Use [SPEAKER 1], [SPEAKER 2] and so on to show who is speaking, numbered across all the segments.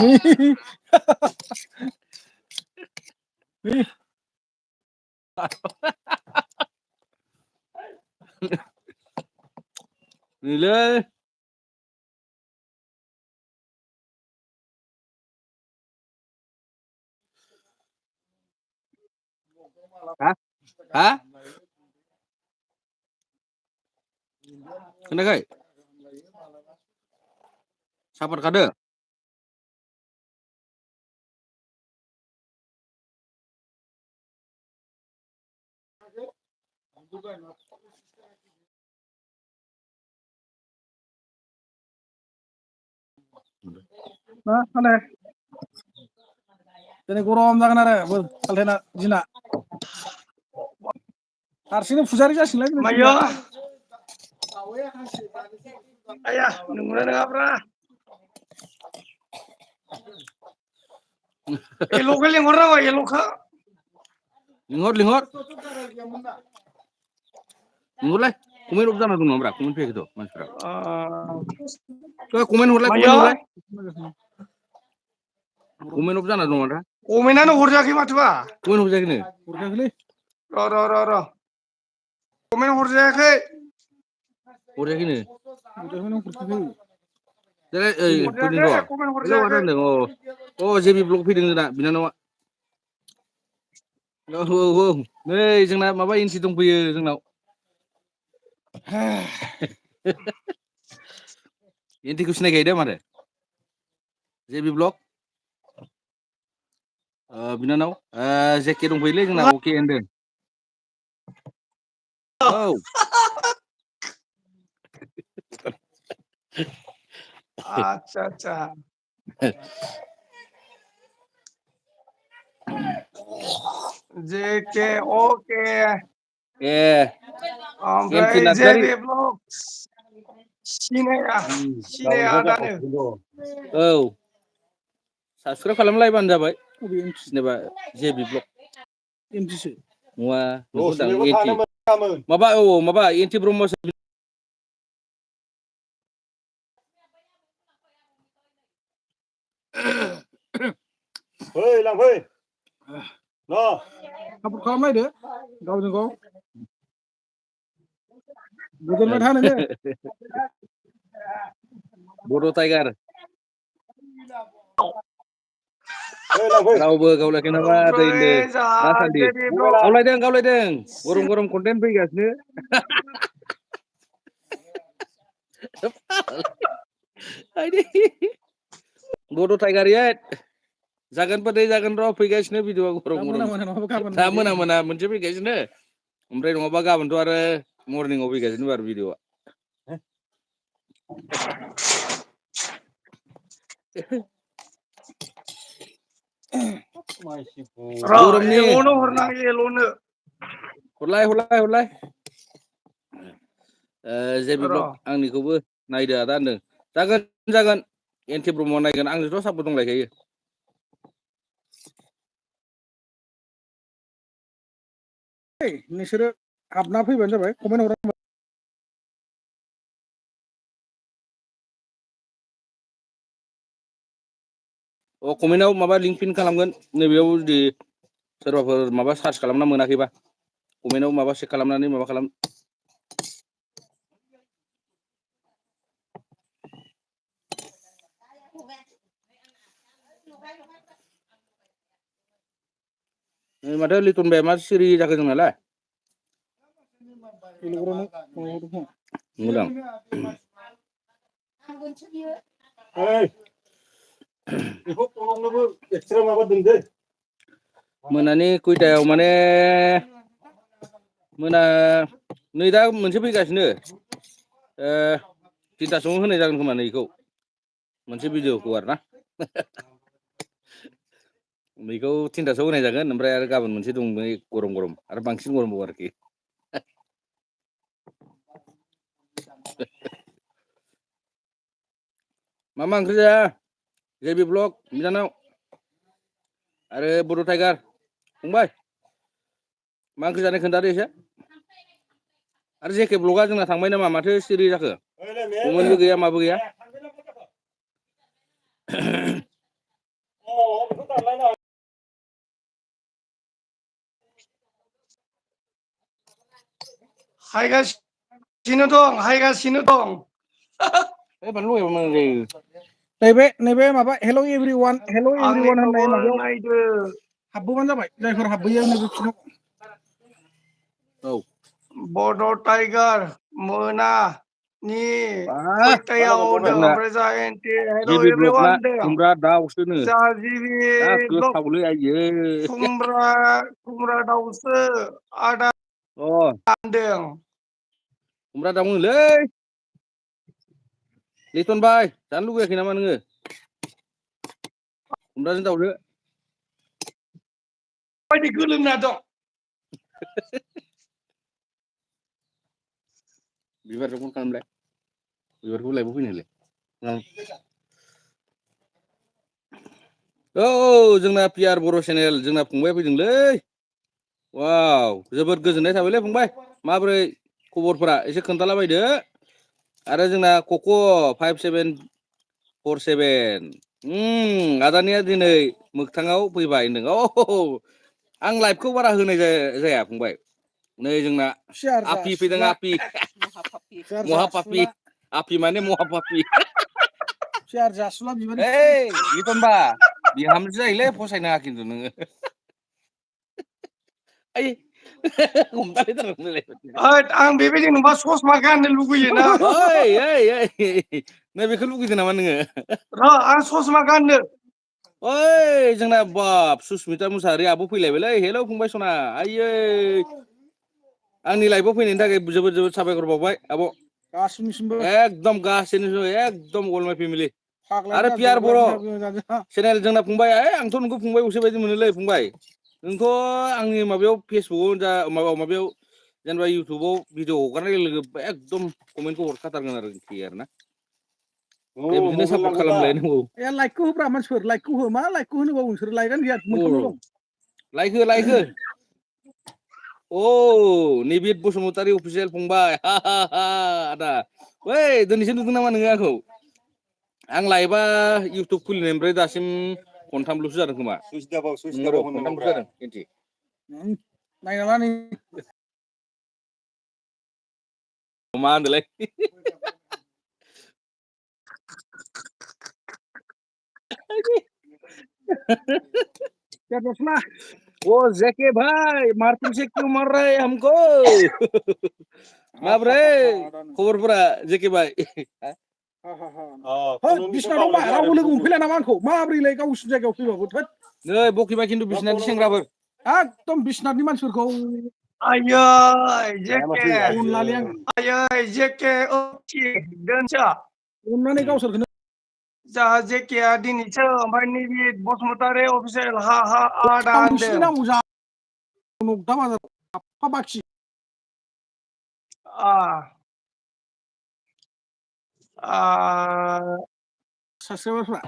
[SPEAKER 1] Nih. Nilai. Hah? Hah? Kenapa? Sabar kada? Nah, mana? Jadi gurau am jangan ada, bol, kalena jina. Harsini fujari jadi lagi.
[SPEAKER 2] Mayo. Ayah, nungguin apa? Elok kali ngorang apa elok?
[SPEAKER 1] Lingot. Lingot lah. Kumain rupsa na dulu nombrak, kumain pihak itu, mansra. Kumain hurlai, kumain hurlai. Kumain rupsa na dulu nombrak.
[SPEAKER 2] Kumain anu hurja ki matwa.
[SPEAKER 1] Kumain hurja kini.
[SPEAKER 2] Ro. Kumain hurja ki.
[SPEAKER 1] Hurja kini. Jadi, pudin doa. Itu ada nih, oh, JB blog feeding na, bina nawa. Oh, nih, jangan apa insi tung puye, jangan. Inti kusne kayak dia mana? JB blog. Bina nawa. Zeki tung puye le, jangan oke ende. Oh.
[SPEAKER 2] Acha. JK oke. Oke, JB blog. Sini ada nih.
[SPEAKER 1] Oh. Subscribe खालामलाय बानो जाबाय. जेनेबा JB blog. एनटिसो. Wah, Maba enti promosi.
[SPEAKER 3] Hei, lang hei. No.
[SPEAKER 1] Apa kamu itu? Kau jengkau. Betul macam mana? Bodoh Tiger.
[SPEAKER 3] Hei, lang hei.
[SPEAKER 1] Kau lagi nama ada ini. Rasandi. Kau lagi deng. Gorong konten pegas nih. Bodoh Tiger ya. Jangan roh pegas nih video gorong. Mana mencuri pegas nih. Umreh nggak baga bentuk ada morning ngopi pegas nih baru video.
[SPEAKER 2] Ro, lono hornang ye lono.
[SPEAKER 1] Hulai. JB blog आंनिखौबो नायदो आदा होनदों. जागोन. Anti Brahma नायगोन आंनिथ' support दंलायखायो. नोंसोरो हाबना फैबानो जाबाय comment हरना. कमेन्टआव माबा लिंक पिन खालामगोन नैबेयाव जुदि सोरबाफोर माबा सार्च खालामना मोनाखैबा कमेन्टआव माबा चेक खालामनानै माबा खालाम. माथो लिटन बाया मा सिरि जाखो जोंनालाय? मोजां.
[SPEAKER 3] बेखौ पलंनोबो एक्सट्रा माबा दोनदो.
[SPEAKER 1] मोनानि खयथायाव माने मोना नै दा मोनसे फैगासिनो 3टासोआव होनाय जागोन खोमा नैखौ मोनसे भिडिअखौ आरोना. बेखौ 3टासोआव होनाय जागोन ओमफ्राय आरो गाबोन मोनसे दं गरम आरो बांसिन गरमबाव आरोखि. मा ओंख्रि जाया JB blog बिनानाव आरो बड' टाइगार फंबाय मा ओंख्रि जानाय खोन्थादो एसे. आरो जेके ब्लगआ जोंना थांबाय नामा माथो सिरि जाखो? कमेन्टबो गैया माबो गैया.
[SPEAKER 3] बेखौ दानलायनो
[SPEAKER 2] हायगासिनो दं
[SPEAKER 1] ओइ बानलु लगायबा मोजां जायो
[SPEAKER 4] नैबे माबा हेल' एभ्रिवान होननाय
[SPEAKER 2] आंनिखौबो
[SPEAKER 4] माबायाव
[SPEAKER 2] नायदो
[SPEAKER 4] हाबबोबानो जाबाय जायफोर हाबबोयो नैबे फिनाव
[SPEAKER 1] औ
[SPEAKER 2] बड' टाइगार मोनानि
[SPEAKER 1] बा
[SPEAKER 2] खयथायाव होदों
[SPEAKER 1] जोंना
[SPEAKER 2] ओमफ्राय जा एन्टि हेल'
[SPEAKER 1] जेबि ब्लक ना
[SPEAKER 2] एभ्रिवान होनदों
[SPEAKER 1] खुमब्रा दाउसोनो
[SPEAKER 2] जा जिबि
[SPEAKER 1] जा
[SPEAKER 2] ब्लक
[SPEAKER 1] गोथावलै आइयो
[SPEAKER 2] खुमब्रा दाउसो आदा
[SPEAKER 1] अ
[SPEAKER 2] होनदों
[SPEAKER 1] खुमब्रा दाउनोलै लिटन भाइ जानो लुगैयाखै नामा नोङो खुमब्राजों दाउजों
[SPEAKER 2] बायदि गोलोमना दं
[SPEAKER 1] बिबारखौ फन खालामलाय बिबारखौ लायबो फैनोलाय औ जोंना पिआर बर' चेनेल जोंना फंबाय फैदोंलै वाव जोबोद गोजोननाय थाबायलै फंबाय माबोरै खबरफोरा एसे खोन्थालाबायदो आरो जोंना कक' 5747 आदानिया दिनै मोगथाङाव फैबाय होनदों आं लाइभखौ बारा होनाय जाया फंबाय नै जोंना आपि फैदों आपि महापापि आपि माने महापापि
[SPEAKER 4] सियार जासुला बिबार
[SPEAKER 1] लिटनबा बिहामजो जायोलै फसायनो नाङा खिन्थु नोङो आइ
[SPEAKER 2] आं बेबायदि नुबा ससमा गाननो लुगैयोना
[SPEAKER 1] नै बेखौ लुगैदों नामा नोङो
[SPEAKER 2] आं ससमा गाननो
[SPEAKER 1] ओइ जोंना बाब सुसमिता मुसाहारि आब' फैलायबायलै हेलौ फंबाय सना आइयै आंनि लाइफआव फैनायनि थाखाय जोबोद जोबोद साबायखर बावबाय आब'
[SPEAKER 4] गासिनिसिमबो
[SPEAKER 1] एकदम गासैनिबो एकदम अल माइ फेमिलि
[SPEAKER 4] फाग्लायानो
[SPEAKER 1] आरो पिआर
[SPEAKER 4] जाजोब्बाय
[SPEAKER 1] बर'
[SPEAKER 4] बिहाव
[SPEAKER 1] चेनेल जोंना फंबाय आंथ' नोंखौ फंबायसो बायदि मोनोलै फंबाय नोंथ' आंनि माबायाव फेसबुकआव माबायाव जेनेबा इउटुबाव भिडिअ हगारनाय लोगो लोगो एकदम कमेन्टखौ हरखाथारगोन आरोना दे बिदिनो सापर्ट खालामलायनांगौ
[SPEAKER 4] लाइकखौ होब्रा मानसिफोर लाइकखौ हो मा लाइकखौ होनोबा नोंसोर लाइकआनो गैया मोनथामल' दं
[SPEAKER 1] लाइक हो निबिद बसुमतारी अफिसियेल फंबाय आदा ओइ दिनैसो नुदों नामा नोङो आंखौ आं लाइभआ इउटुब खुलिनायनिफ्राय दासिम खनथामल'सो जादों खोमा खनथामल'सो जादों खिन्थि
[SPEAKER 4] नायना ला नै
[SPEAKER 1] मा होनदोंलाय ओ जेके भाई मार्टिन से क्यों मार रहा है हमको माब्रै खबरफोरा जेके भाई
[SPEAKER 4] बिसनाथ दंबा रावबो लोगो मोनफैला नामा आंखौ माब्रैलाय गावसिनि जायगायाव फैबाबो
[SPEAKER 1] नै बकिबाय खिन्थु बिसनानि सेंग्राफोर
[SPEAKER 4] एकदम बिसनाथनि मानसिफोरखौ
[SPEAKER 2] आयै जेके
[SPEAKER 4] अनलालै आं
[SPEAKER 2] आयै जेके दोनसै
[SPEAKER 4] अननानै गावसोरखौनो
[SPEAKER 2] जा जेकेया दिनैसो ओमफ्राय नैबे बसुमतारी अफिसियेल आदा
[SPEAKER 4] नोंसिनि
[SPEAKER 2] होनदों
[SPEAKER 4] नांगौ जा नगदा बाजार आफा बाखि साबस्क्राइबारफ्रा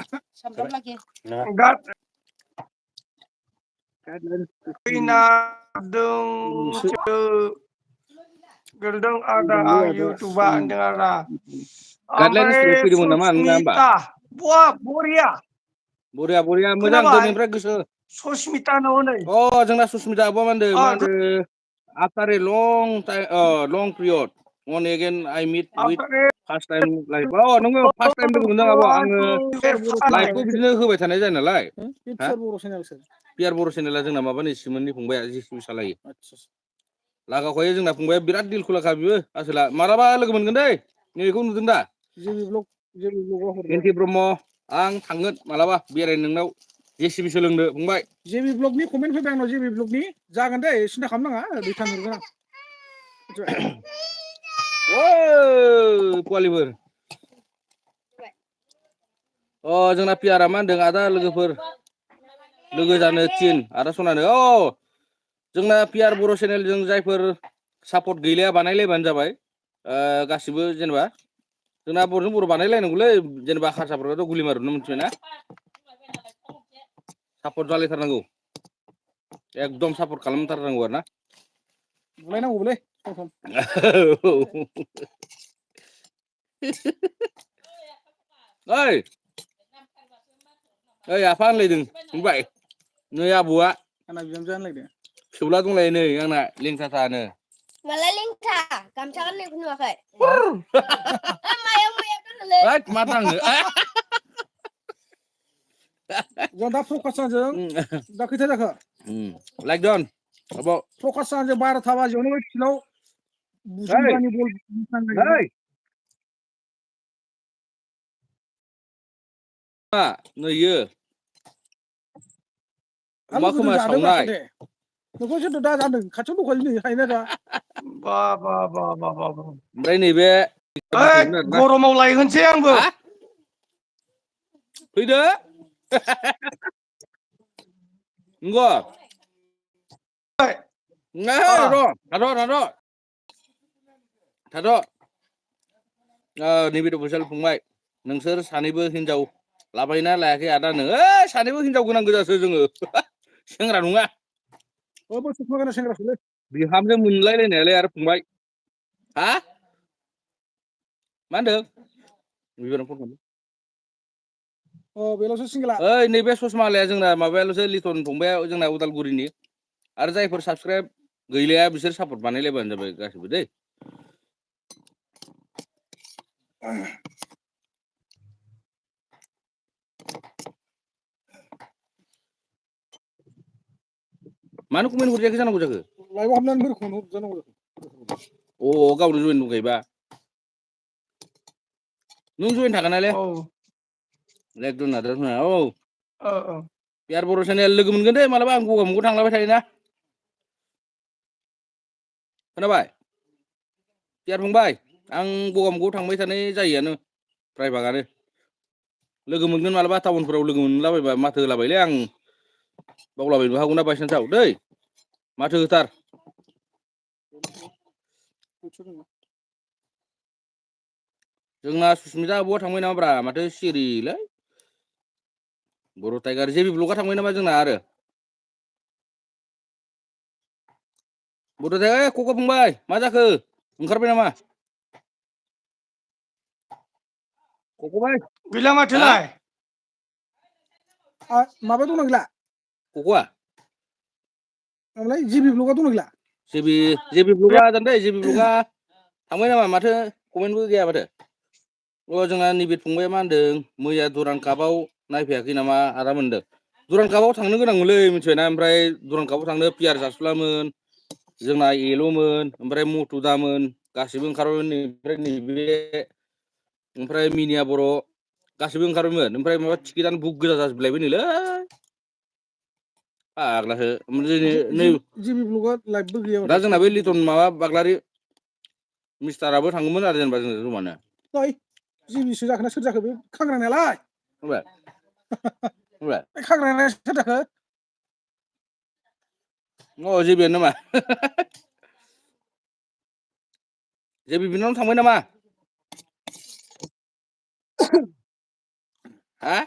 [SPEAKER 2] गोलदों आदा आं इउटुबा होनदों आदा
[SPEAKER 1] गाइडलाइन
[SPEAKER 2] ओमफ्राय
[SPEAKER 1] हिस्ट्रियाव फैदोंमोन नामा नोंना होमबा
[SPEAKER 2] सुसमिता बरिया
[SPEAKER 1] बरिया मोजां
[SPEAKER 2] खोनाबाय
[SPEAKER 1] दिनैनिफ्राय गोसो
[SPEAKER 2] सस्मितानो हनै
[SPEAKER 1] जोंना सुसमिता आब'आ मा होनदों after a long period on again I meet with first time life नोङो फार्स्ट टाइम लोगो मोनदों आब' आङो लाइफखौ बिदिनो होबाय थानाय जायो नालाय पिआर बर' चेनेला जोंना माबा नै सिमोननि फंबाया जिसिबि सालायो लागाखौहाय जोंना फंबाया बिराद दिल खुलाखा बिबो आसोला मालाबा लोगो मोनगोन दै नैबेखौ नुदों दा एनके ब्रह्म आं थांगोन मालाबा बेरायनो नोंनाव जेसिबि सोलोंनो फंबाय
[SPEAKER 4] जेबि ब्लगनि कमेन्ट फैबाय आंनाव जेबि ब्लगनि जागोन दे सिन्था खालामनाङा रिटार्न हरगोन
[SPEAKER 1] आं पवालिफोर जोंना पियारा मा होनदों आदा लोगोफोर लोगो जानो थिन आदा सनानो जोंना पिआर बर' चेनेलजों जायफोर सापर्ट गैलाया बानायलायबानो जाबाय गासिबो जेनेबा जोंना बर'जों बर' बानायलायनांगौलै जेनेबा हारसाफोरखौथ' गुलि मारुनो मिथिबायना सापर्ट जालायथारनांगौ एकदम सापर्ट खालामथारनांगौ आरो ना
[SPEAKER 4] बुलायनांगौलै
[SPEAKER 1] ओइ ओइ आफा होनलायदों फंबाय नै आबौआ
[SPEAKER 4] आंना बिहामजो होनलायदों
[SPEAKER 1] फिसौला दंलायो नै आंना लिंथाथानो
[SPEAKER 5] Malah lingka, gamsa kan nih punya kayak.
[SPEAKER 1] होद मा दांनो
[SPEAKER 4] जों दा प्रकाश सानजों दा खैथा जाखो
[SPEAKER 1] लाइक दन आब'
[SPEAKER 4] प्रकाश सानजों 12 बाजियावनो बै फिल्डआव
[SPEAKER 1] Hey!
[SPEAKER 4] बुजुमबानि बल
[SPEAKER 1] नै मा नैयो अमा
[SPEAKER 4] लोगोजों
[SPEAKER 1] खोमा
[SPEAKER 4] जादों
[SPEAKER 1] सावनाय
[SPEAKER 4] दे नोंखौ सोरथ' दा जादों खाथियाव दंखायो नै हायोना दा
[SPEAKER 2] बा बा बा बा बा बा
[SPEAKER 1] ओमफ्राय नैबे
[SPEAKER 2] ओइ
[SPEAKER 1] बुथुमगोन आरोना
[SPEAKER 2] गरमाव लायहोनसै आंबो
[SPEAKER 1] हा फैदो नंगौ नै र' थाद' नैबे फैसाल फंबाय नोंसोर सानैबो हिनजाव लाबायना लायाखै आदानो सानैबो हिनजाव गोनां गोजासो जोङो सेंग्रा नङा
[SPEAKER 4] बोसोर थांगोना सेंग्राखौलै
[SPEAKER 1] बिहामजो मोनलायलायनायालाय आरो फंबाय हा मा होनदों बिबाराव फन खालाम
[SPEAKER 4] बेल'सो सिंगला
[SPEAKER 1] ओइ नैबे ससमालाया जोंना माबायाल'सो लिटन फंबाया जोंना उदालगुरिनि आरो जायफोर साबसक्राइब गैलाया बिसोर सापर्ट बानायलायबानो जाबाय गासिबो दै मानो कमेन्ट हरजायाखै जानांगौ जाखो
[SPEAKER 4] लाइभआव हाबनानै बोरै जानांगौ
[SPEAKER 1] गावनो जयेन दंखायोबा नों जयेन थाखानालै
[SPEAKER 2] औ
[SPEAKER 1] एकदम नाद्रा औ
[SPEAKER 2] औ
[SPEAKER 1] पियार बर' चेनेल लोगो मोनगोन दे मालाबा आं गगा मुगायाव थांलाबाय थायोना खोनाबाय पियार फंबाय आं गगा मुगायाव थांबाय थानाय जायोआनो प्रायभागानो लोगो मोनगोन मालाबा टाउनफोराव लोगो मोनलाबायबा माथो होलाबायलै आं बावलाबायनोबो हागौना बायसान्सआव दै माथो होथार जोंना सुसमिता आब'आ थांबाय नामाब्रा माथो सिरिलै बर' टाइगार जेबि ब्लकआ थांबाय नामा जोंना आरो बर' टाइगार कक' फंबाय मा जाखो ओंखारबाय नामा कक'बाय
[SPEAKER 2] गैला
[SPEAKER 1] हा
[SPEAKER 2] माथोलाय
[SPEAKER 4] माबा दंना गैला
[SPEAKER 1] कक'आ
[SPEAKER 4] ओमफ्राय जिबि ब्लकआ दंना गैला
[SPEAKER 1] जेबि ब्लकआ दान्दै जेबि ब्लकआ थांबाय नामा माथो कमेन्टबो गैया माथो जोंना नैबे फंबाया मा होनदों मैया दुरान कापआव नायफैयाखै नामा आदा मोनदों दुरान कापआव थांनो गोनांमोनलै मिथिबायना ओमफ्राय दुरान कापआव थांनो पियार जासुलामोन जोंना एल'मोन ओमफ्राय मथुदामोन गासिबो ओंखारबायमोन ओमफ्राय मिनिया बर' गासिबो ओंखारबायमोन ओमफ्राय माबा टिकेटआनो बुक गोजा जाजोबलायबायनोलै फाग्लासो नै
[SPEAKER 4] जिबि ब्लकआ लाइभबो गैया
[SPEAKER 1] दा
[SPEAKER 4] माथो
[SPEAKER 1] जोंना बे लिटन माबा बाग्लारि मिस्टाराबो थांगौमोन आरो जेनेबा जों जमानो
[SPEAKER 4] जिबिसो जाखोना सोर जाखो बे खांग्रांनायालाय
[SPEAKER 1] बुंबाय
[SPEAKER 4] बे खांग्रांनाया सोर जाखो
[SPEAKER 1] जेबियानो नामा जेबि बिनानाव थांबाय नामा हा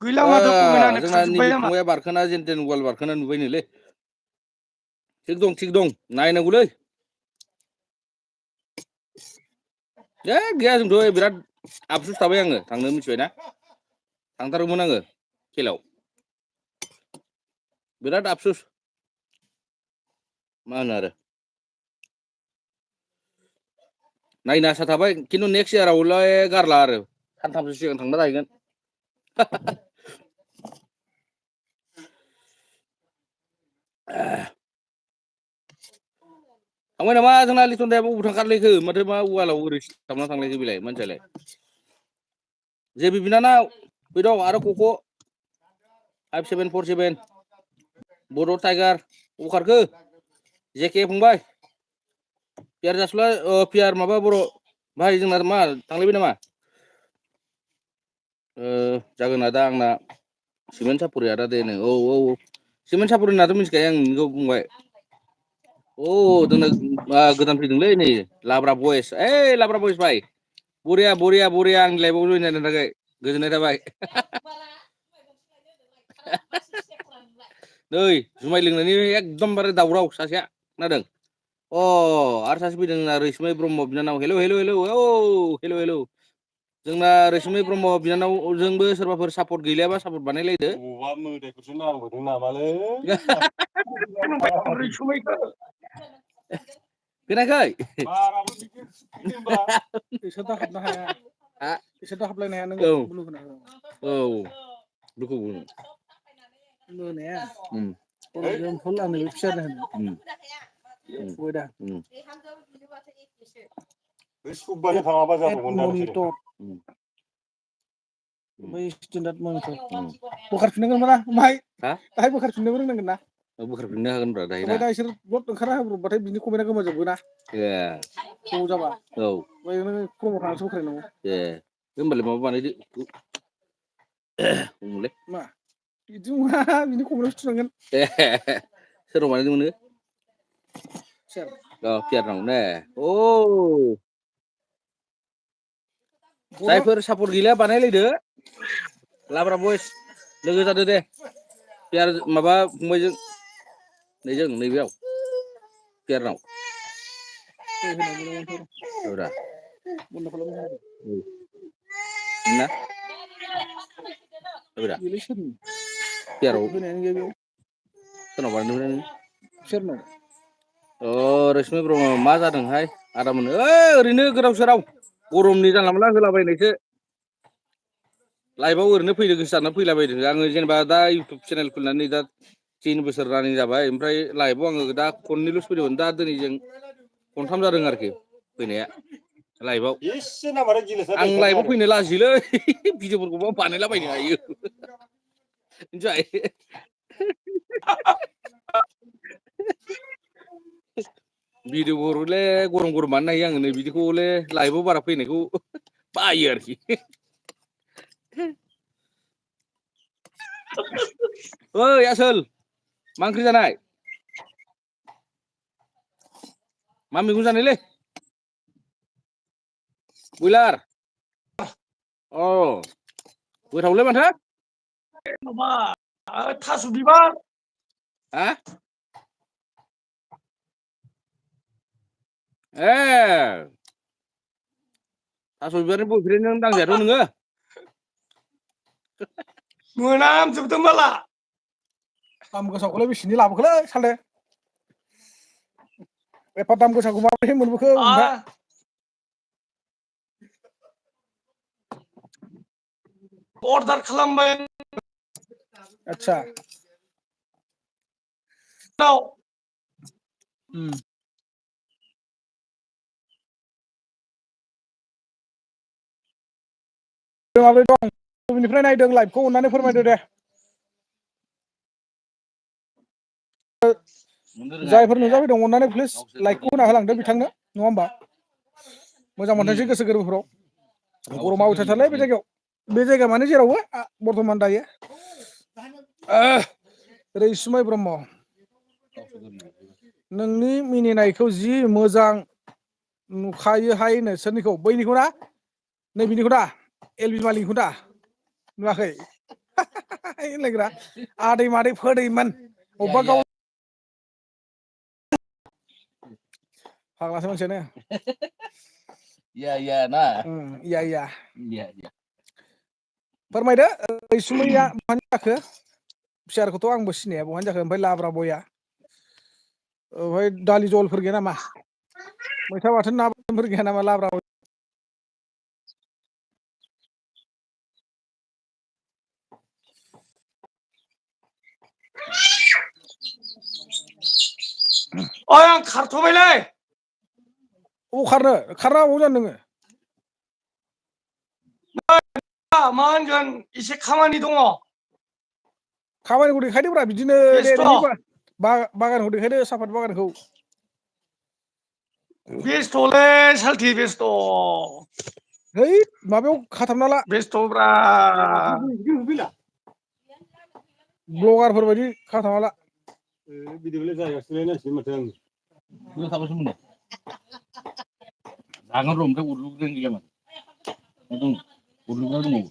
[SPEAKER 2] गैला माथो कमेन्टआनो
[SPEAKER 1] जोंना
[SPEAKER 2] खारजोब्बाय
[SPEAKER 1] नैबे
[SPEAKER 2] नामा
[SPEAKER 1] फंबाया बारखोना जेन वाल बारखोना नुबायनोलै थिग दं नायनांगौलै गैया जोंथ' बिराद आबसुस थाबाय आङो थांनो मिथिबायना थांथारगौमोन आङो खेलाव बिराद आबसुस मा होनो आरो नायनो आसा थाबाय खिन्थु नेक्स्ट इयारावलाय गारला आरो सानथामसो सिगां थांना जाहैगोन थांबाय नामा जोंना लिटन दाया बबाव थांखारलायखो माथो मा वालाव ओरै सिथाबना थांलायखो बेलाय मानसियालाय जेबि बिनानाव फै दं आरो कक' 5747 बर' टाइगार अबाव खारखो जेके फंबाय पियार जासुला पियार माबा बर' भाइ जोंना मा थांलायबाय नामा जागोन आदा आंना सिमेन्ट सापरि आदा दे औ सिमेन्ट सापरि होननाथ' मिथिखायो आं नोंखौ बुंबाय जोंना गोदान फैदोंलै नै लाब्रा बयस लाब्रा बयस भाइ बरिया आंनि लाइफआव जयन जानायनि थाखाय गोजोननाय थाबाय नै जुमाय लोंनायनि एकदमबारे दावराव सासेया खोनादों आरो सासे फैदों जोंना रैसुमै ब्रह्म बिनानाव हेलौ हेलौ हेलौ औ हेलौ हेलौ जोंना रैसुमै ब्रह्म बिनानावजोंबो सोरबाफोर सापर्ट गैलायाबा सापर्ट बानायलायदो
[SPEAKER 3] बबावबा मोदायखौसो नांबोदों नामालै
[SPEAKER 2] रैसुमैखौ
[SPEAKER 1] खोनायाखै
[SPEAKER 3] बाराबो बिदि होनबा
[SPEAKER 4] बिसोर दा हाबनो हाया
[SPEAKER 1] हा?
[SPEAKER 4] बिसोर दा हाबलायनो हाया नों
[SPEAKER 1] औ
[SPEAKER 4] ब्लु होना
[SPEAKER 1] औ दुखु
[SPEAKER 4] मोनाया
[SPEAKER 1] उम
[SPEAKER 4] प्रब्लेमखौ आंनो फिसा होनो
[SPEAKER 1] उम
[SPEAKER 4] गय दा
[SPEAKER 1] उम
[SPEAKER 3] बे सुबानो थाङाबा
[SPEAKER 4] एड
[SPEAKER 3] जागौमोन दा नोंसोरो
[SPEAKER 4] मनिटर
[SPEAKER 1] उम
[SPEAKER 4] बै स्टेन्डार्ड मनिटर बोखारफिननांगोन ना माहाय
[SPEAKER 1] हा
[SPEAKER 4] दाहाय बोखारफिननोबो रोंनांगोन ना
[SPEAKER 1] बोखारफिननो हागोनब्रा दायो ना
[SPEAKER 4] ओमफ्राय दा इसोर ब्लड ओंखारना होब्रबबाथाय बिनि कमेन्टआ गोमाजोबगोन ना
[SPEAKER 1] ए
[SPEAKER 4] ज' जाबा
[SPEAKER 1] औ
[SPEAKER 4] ओमफ्राय नों क्रमआव थांनासो बोखारनांगौ
[SPEAKER 1] ए होनबालाय माबा बानायदो हमलै
[SPEAKER 4] मा बिदि नङा बिनि कमेन्टआवसो थुनांगोन
[SPEAKER 1] सोराव बानायदोंमोन नोङो
[SPEAKER 4] सोर
[SPEAKER 1] पियारनाव ने औ
[SPEAKER 4] बर'
[SPEAKER 1] जायफोर सापर्ट गैला बानायलायदो लाब्रा बयस लोगो जादो दे पियार माबा फंबायजों नैजों नैबेयाव पियारनाव औरा
[SPEAKER 4] बन्द' खालामनो
[SPEAKER 1] ना औरा
[SPEAKER 4] बेलाय सोरनि
[SPEAKER 1] पियाराव
[SPEAKER 4] होनायानो गैया बेयाव
[SPEAKER 1] सोरनाव बानायदोंमोन नोङो
[SPEAKER 4] सोरनाव
[SPEAKER 1] रैसुमै ब्रह्म मा जादोंहाय आदामोन ओरैनो गोदाव सोराव गरमनि जानला मोनला होलाबायनायसो लाइभआव ओरैनो फैनो गोसो जानानै फैलाबायदों आङो जेनेबा दा इउटुब चेनेल खुलिनानै दा 3 बोसोर रानिं जाबाय ओमफ्राय लाइभआव आङो दा खननैल'सो फैदोंमोन दा दिनैजों खनथाम जादों आरोखि फैनाया लाइभआव
[SPEAKER 3] एसे नामारा गिलिसा
[SPEAKER 1] आं
[SPEAKER 3] दैखारदों
[SPEAKER 1] लाइभआव
[SPEAKER 3] आरो
[SPEAKER 1] फैनो लाजियोलै भिडिअफोरखौबो बानायलाबायनो हायो मिथिबाय भिडिअ हरोलै गरम गरम बानायनो हायो आङो नै बिदिखौले लाइभआव बारा फैनायखौ बायो आरोखि ओइ आसोल मा ओंख्रि जानाय मा मैगं जानायलै बयलार अ गोथावलै माथो
[SPEAKER 2] माबा थास' बिबार
[SPEAKER 1] हा ए थास' बिबारनि बय फ्रेन्ड नों दांजायाथ' नोङो
[SPEAKER 2] मोनामजोबदों बाला
[SPEAKER 4] दाम गोसाखौलाय बेसेनि लाबोखोलै सालथे एफा दाम गोसाखौ माबोरैहाय मोनबोखो ओमफ्राय
[SPEAKER 2] अर्डार खालामबाय
[SPEAKER 4] आतसा माबोरै दं बबेनिफ्राय नायदों लाइभखौ अननानै फोरमायदो दे जायफोर नुजाफैदों अननानै प्लिज लाइकखौ होना होलांदो बिथांनो नङा होमबा मोजां मोनथोंसै गोसो गोरबोफ्राव गरमा अयथासारलै बे जायगायाव माने जेरावबो बर्थमान दायो रैसुमै ब्रह्म नोंनि मिनिनायखौ जि मोजां नुखायोहायनो सोरनिखौ बैनिखौ ना नैबेनिखौ दा एलबि मालिकनिखौ दा नुवाखै होनलायग्रा आदै मादै फोदैमोन अबेबा गाव फाग्लासो मानसियानो
[SPEAKER 1] या
[SPEAKER 4] फोरमायदो रैसुमैया बहानि जाखो पियारखौथ' आंबो सिनाया बहानि जाखो ओमफ्राय लाब्रा बया ओमफ्राय दालि जहलफोर गैया नामा मैथा बाथोन ना बाथोनफोर गैया नामा लाब्रा
[SPEAKER 2] ओइ आं खारथ'बायलै
[SPEAKER 4] अबाव खारनो खारना अबाव जानो नोङो
[SPEAKER 2] मा होनगोन एसे खामानि दङ
[SPEAKER 4] खामानिखौ देखायदोब्रा बिदिनो दे
[SPEAKER 2] बेस्थ'
[SPEAKER 4] नोंनि बागानखौ देखायदो साफात बागानखौ
[SPEAKER 2] बेस्थ'लै सालथि बेस्थ'
[SPEAKER 4] है माबायाव खाथाबना ला
[SPEAKER 2] बेस्थ'ब्रा
[SPEAKER 4] ब्लगारफोर बायदि खाथाबना ला
[SPEAKER 3] बिदिबालाय जायगासो नांसिगोन माथो आं
[SPEAKER 1] बेयाव थाबासो मोनो जागोन र' ओमफ्राय उरलुग्रायानो गैला माथो दं उरलुग्रा दंबावो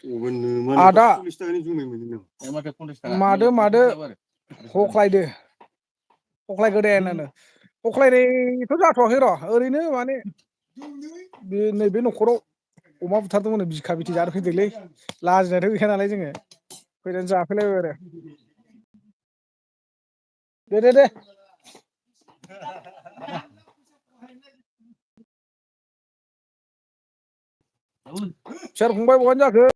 [SPEAKER 4] आदा
[SPEAKER 3] 40 थाखानि जुमाय मोनो नामा?
[SPEAKER 1] माथो 50 थाखा
[SPEAKER 4] मादो हख्लायदो हख्लायगोदायानो हख्लायनायथ' जाथ'वाखै र' ओरैनो माने बे नैबे न'खराव अमा बुथारदोंमोन बिखा बिथि जानो फैदोंलै लाजिनायथ' गैखाया नालाय जोङो फैनानै जाफैलायबाय आरो दे सोर फंबाय बहानि जाखो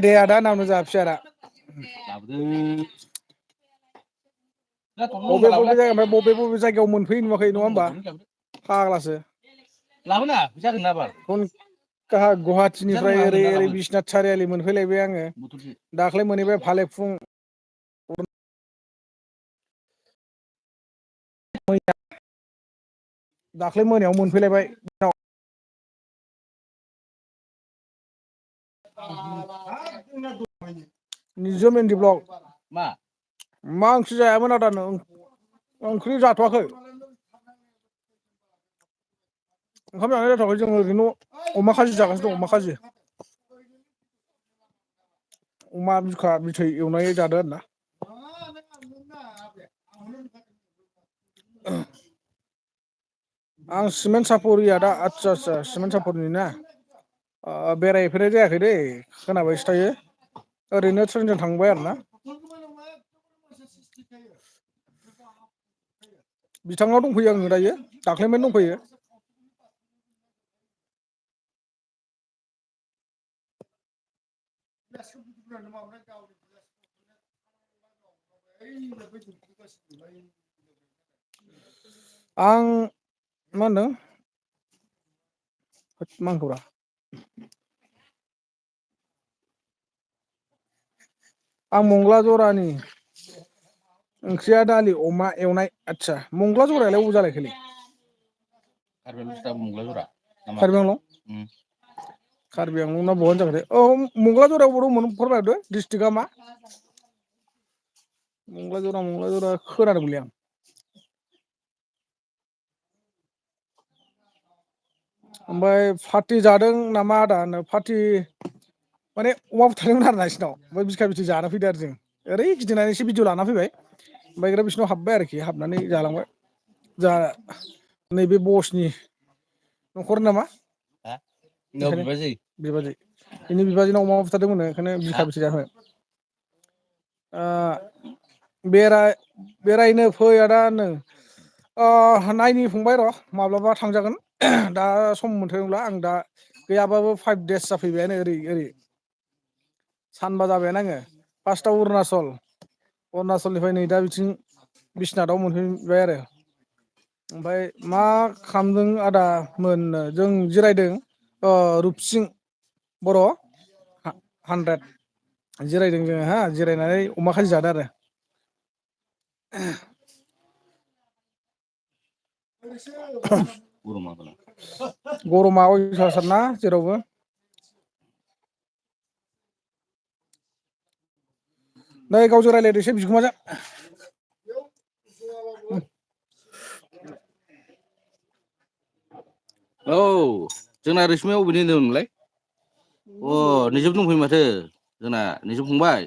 [SPEAKER 4] दे आदा नामनो जा फिसारा बबे जायगा ओमफ्राय बबे जायगायाव मोनफैयो नुवाखै नङा होमबा फाग्लासो
[SPEAKER 1] लाबोना फैसा होगोन ना बाल
[SPEAKER 4] गुवाहाटिनिफ्राय ओरै बिश्वनाथ सारियालि मोनफैलायबाय आङो दाख्लै मोनहैबाय भालेफुं दाख्लै मोनायाव मोनफैलायबाय निजोम एनडि ब्लक मा ओंख्रि जायामोन आदा नों ओंख्रि जाथ'वाखै ओंखाम जानाय जाथ'वाखै जों ओरैनो अमा खाजि जागासिनो दं अमा खाजि अमा बिखा बिथै एवनाय जादो आरोना आं सिमेन्ट सापरि आदा आदसा सिमेन्ट सापरिनि ना बेरायफेरनाय जायाखै दै खोनाबायसो थायो ओरैनो ट्रेनजों थांबाय आरो ना बिथांनाव दंफैयो आङो दायो दाख्लैनिफ्रायनो दंफैयो आं मा होनदों मा होनखोब्रा आं मंगला जरानि ओंख्रिया दालि अमा एवनाय आदसा मंगला जरायालाय अबाव जालायखोलै कार्बि आंलं कार्बि आंलं ना बहानि जाखोथाय औ मंगला जरायाव अबाव दंमोन फोरमायहरदो डिस्ट्रिक्टआ मा मंगला जरा खोनादोंमोनलै आं ओमफ्राय पार्टि जादों नामा आदा पार्टि माने अमा बुथारदोंमोन आरो ना बिसिनाव ओमफ्राय बिखा बिथै जाना फैदों आरो जों ओरै गिदिंनानै एसे भिडिअ लाना फैबाय ओमफ्राय बिसिनाव हाबबाय आरोखि हाबनानै जालांबाय जा नैबे बसनि न'खर नामा बिबाजै बेनि बिबाजैनाव अमा बुथारदोंमोन बेखायनो बिखा बिथै जाहोबाय बेरायनो फै आदा नो नायनि फंबाय र' माब्लाबा थांजागोन दा सम मोनथारब्ला आं दा गैयाबाबो 5 days जाफैबायानो ओरै सानबा जाबायानो आङो फार्स्टआव अरुणाचलनिफ्राय नै दा बिथिं बिश्वनाथाव मोनफैबाय आरो ओमफ्राय मा खालामदों आदा मोननो जों जिरायदों रुपसिं बर' 100 जिरायदों जोङो हा जिरायनानै अमा खाजि जादों आरो गरमा अयथासारना जेरावबो नै गावजों रायज्लायदो एसे बिगुमाजों
[SPEAKER 1] औ जोंना रैसुमै अबेनि होनदोंमोनलाय निजोम दंफैयो माथो जोंना निजोम फंबाय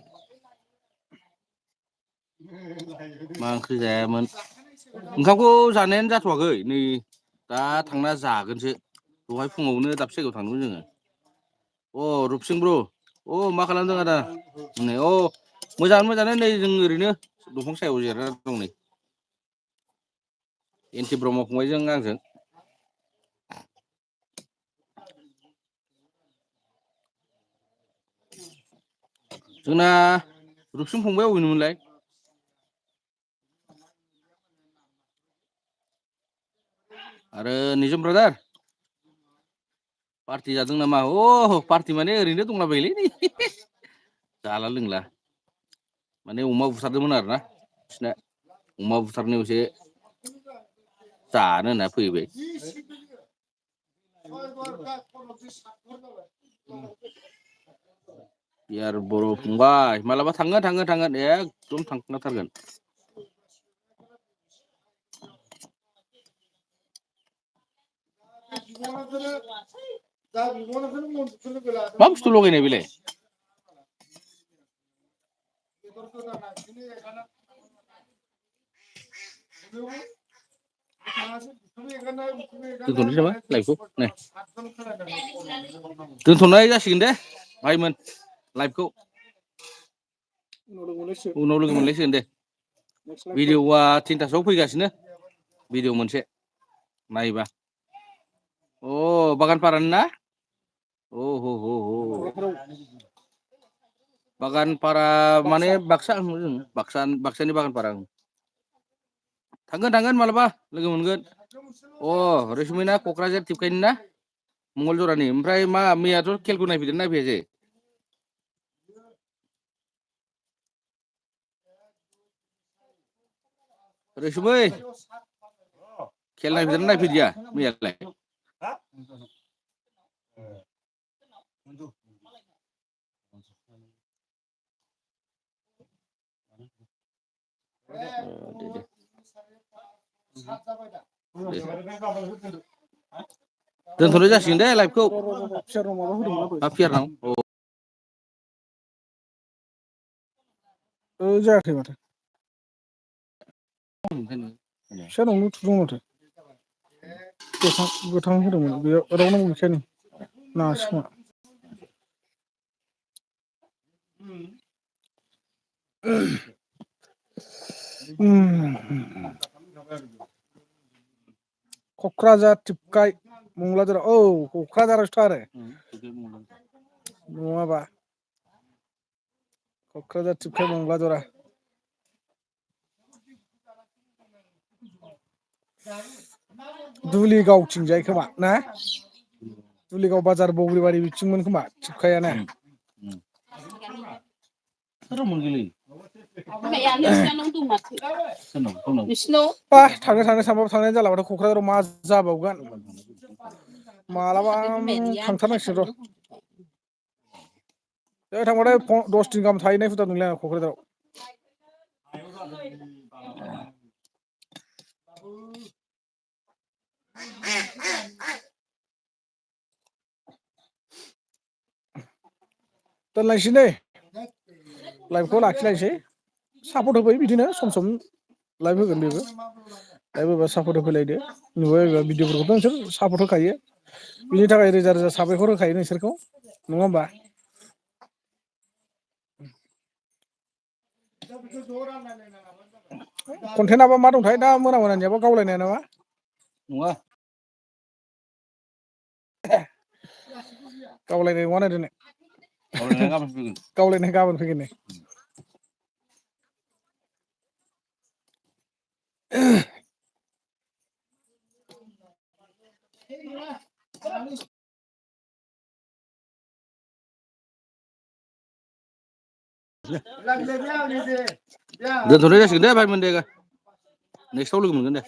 [SPEAKER 1] मा ओंख्रि जायामोन ओंखामखौ जानायानो जाथ'वाखै नै दा थांना जागोनसो दहाय फुङावनो दाबसे जायगायाव थांदोंमोन जोङो रुपसिं ब्र मा खालामदों आदा मोजाङानो नै जों ओरैनो दंफां सायाव जिरायना दं नै एन्टि ब्रह्म फंबायजों आंजों जोंना रुपसिं फंबाय अबेनिमोनलाय आरो निजोम ब्रादार पार्टि जादों नामा पार्टि माने ओरैनो दंलाबायलै नै जाला लोंला माने अमा बुथारदोंमोन आरोना बिसिना अमा बुथारनायाव एसे जानो होनना फैबाय यार बर' फंबाय मालाबा थांगोन एकदम थांखाथारगोन मा बुस्थु लगायनाय बेलाय दोनथ'नोसै नामा लाइभखौ नै दोनथ'नाय जासिगोन दे भाइमोन लाइभखौ उनाव लोगो मोनलायसिगोन दे भिडिअआ 3टासोआव फैगासिनो भिडिअ मोनसे नायबा अ बागानपारानि ना अ हो बागानपारा माने बाक्सा बाक्सानि बागानपारा थांगोन मालाबा लोगो मोनगोन अ रैसुमै ना क'क्राझार टिपकाइनि ना मंगलजरानि ओमफ्राय मा मैयाथ' खेलखौ नायफैदों नायफैयासै रैसुमै खेल नायफैदों नायफैदिया मैयालाय दोनथ'नाय जासिगोन दे लाइभखौ फियारनाव
[SPEAKER 4] जायाखै माथो फिसानावनो थुदों माथो गोथां होदोंमोन बेयाव रावनाव गैखायानो नाङासै खोमा क'क्राझार टिपकाइ मंगलाजोरा औ क'क्राझारावसोथ' आरो नङाबा क'क्राझार टिपकाइ मंगलाजरा दुलिगावथिंजाय खोमा ना दुलिगाव बाजार बग्रिबारि बिथिंमोन खोमा टिपकाइआनो थांनो सानबाबो थांनाय जालाबाथ' क'क्राझाराव मा जाबावगोन मालाबा थांथारनांसिगोन र' थांबाथाय 10 दिन गाहाम थाहैनाय हुदा दंलै आंहा क'क्राझाराव दोनलायसै दै लाइभखौ लाखिलायसै सापर्ट होफै बिदिनो सम सम लाइभ होगोन बेबो लाइभ होबा सापर्ट होफैलायदो नुबाय बायबा भिडिअफोरखौथ' नोंसोर सापर्ट होखायो बिनि थाखाय रोजा रोजा साबायखर होखायो नोंसोरखौ नङा होमबा कन्टेन्टआबा मा दंथाय दा मोनानियाबा गावलायनाया नामा
[SPEAKER 1] नङा
[SPEAKER 4] गावलायनाय नङानो दिनै गावलायनाय गाबोन फैगोन नै
[SPEAKER 1] दोनथ'नाय जासिगोन दे भाइमोन दे नेक्स्टआव लोगो मोनगोन दे